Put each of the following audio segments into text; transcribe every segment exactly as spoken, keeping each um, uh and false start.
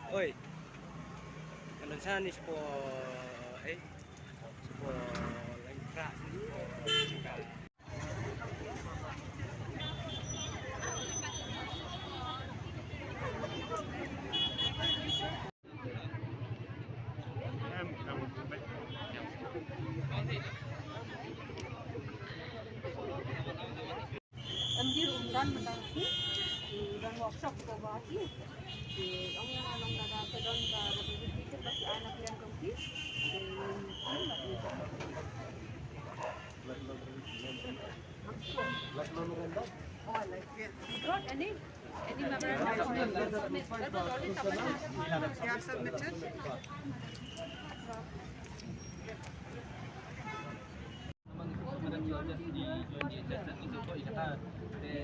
Oi. Kan sa ni spo, eh, spo lain pra ni spo. Em, di ruh um don mynta ki, um don workshop ko Guwahati. Ki ong ïa nga long da da ka don ka representative ba ki ai na kliang jong ki. Ki, ki, ki, ki. Oh, like, yeah. You brought any, any memorandum? That was already submitted. You have submitted?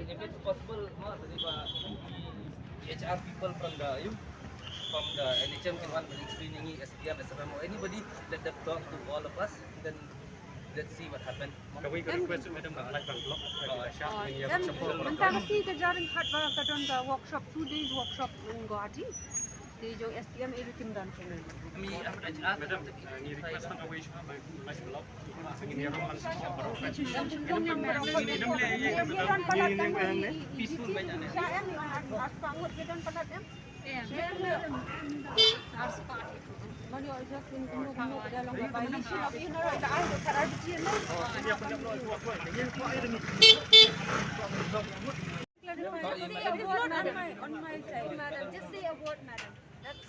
If it's possible, ma, tadi ba, the H R people from the, you, from the N H M can one explaining S D M, S F M, or anybody, let them talk to all of us, then let's see what happens. Can we request madam, like, block? Em, mynta ka sngi ka jar ryngkat ba ka don ka workshop, two days workshop in Guwahati. Te jong S D M e ruh kim don. Madam, ngi request na kawei shuh, like, block. Ngi don palat em, peaceful, em, em, em. Just say a word, madam. Just say a word, madam. That's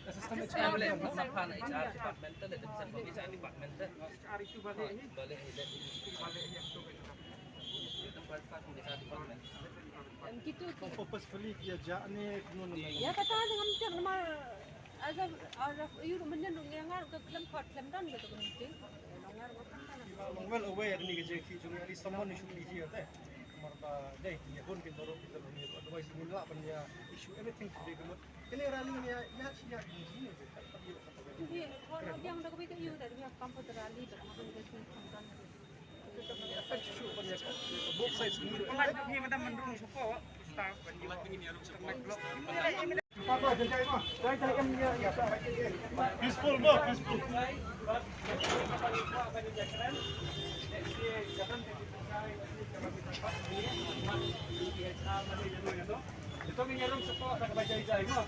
Assistant H R, no, sa phan H R department, let them send from H R department. Bale hi, let them send from H R department. Em, kitu ki. Purposefully kiya ja ne kumno na. Ïa kata ngam tip namar as a, as a, ïa mynnin ruh ngi nga ruh ka khlem khot khlem don kata ka meeting. Nga ruh nga khlem don. Well aware ni ka jingkhih jong ngi, at least someone should be here te. Namar ba dei ïa bun kin baroh kita ruh ngi, otherwise ngin lah ban ïa issue anything today ka mut. Kane rally ngi ïa ïa shi ïa ngi ne ka ka ïa ka. Ngi khot ïa da ka bai ka ïa da ngi kam for the rally but haven't got me come down. Peaceful, mo, peaceful. Ito ngi rum support na ka jai jai, mo.